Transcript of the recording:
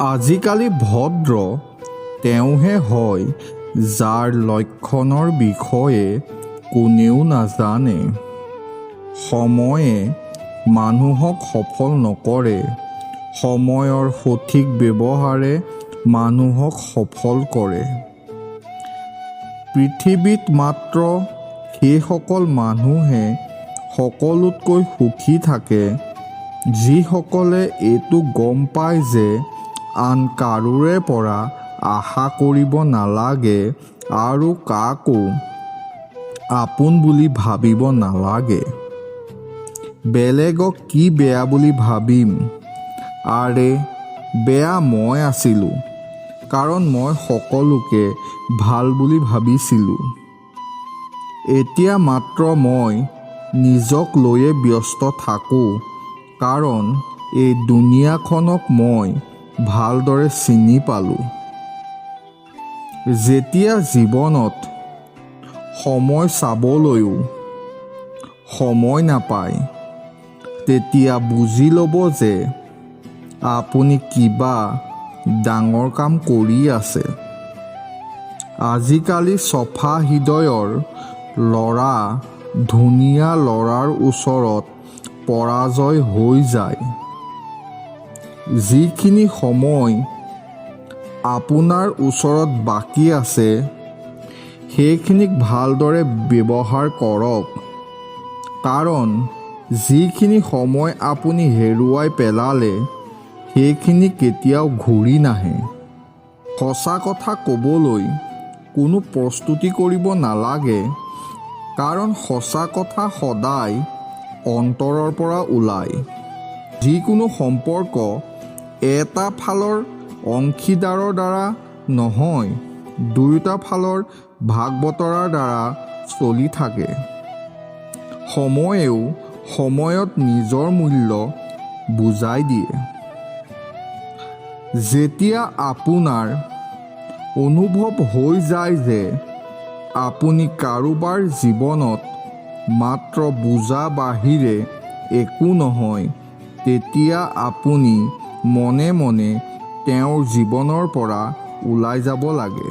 আজিকালি ভদ্ৰ তেওঁহে হয় যাৰ লক্ষণৰ বিষয়ে কোনেও নাজানে। সময়ে মানুহক সফল নকৰে, সময়ৰ সঠিক ব্যৱহাৰে মানুহক সফল কৰে। পৃথিৱীত মাত্ৰ সেইসকল মানুহে সকলোতকৈ সুখী থাকে, যিসকলে এইটো গম পায় যে আন কাৰোৰে পৰা আশা কৰিব নালাগে আৰু কাকো আপোন বুলি ভাবিব নালাগে। বেলেগক কি বেয়া বুলি ভাবিম? আৰে, বেয়া মই আছিলোঁ, কাৰণ মই সকলোকে ভাল বুলি ভাবিছিলোঁ। এতিয়া মাত্ৰ মই নিজক লৈয়ে ব্যস্ত থাকোঁ, কাৰণ এই দুনীয়াখনক মই ভালদৰে চিনি পালোঁ। যেতিয়া জীৱনত সময় চাবলৈও সময় নাপায়, তেতিয়া বুজি ল'ব যে আপুনি কিবা ডাঙৰ কাম কৰি আছে। আজিকালি চফা হৃদয়ৰ ল'ৰা ধুনীয়া ল'ৰাৰ ওচৰত পৰাজয় হৈ যায়। যিখিনি সময় আপোনাৰ ওচৰত বাকী আছে, সেইখিনিক ভালদৰে ব্যৱহাৰ কৰক, কাৰণ যিখিনি সময় আপুনি হেৰুৱাই পেলালে, সেইখিনি কেতিয়াও ঘূৰি নাহে। সঁচা কথা ক'বলৈ কোনো প্ৰস্তুতি কৰিব নালাগে, কাৰণ সঁচা কথা সদায় অন্তৰৰ পৰা ওলায়। যিকোনো সম্পৰ্ক এটা ফালৰ অংশীদাৰৰ দ্বাৰা নহয়, দুয়োটা ফালৰ ভাগ বতৰাৰ দ্বাৰা চলি থাকে। সময়েও সময়ত নিজৰ মূল্য বুজাই দিয়ে। যেতিয়া আপোনাৰ অনুভৱ হৈ যায় যে আপুনি কাৰোবাৰ জীৱনত মাত্ৰ বোজা বাহিৰে একো নহয়, তেতিয়া আপুনি মনে মনে তেওঁৰ জীৱনৰ পৰা ওলাই যাব লাগে।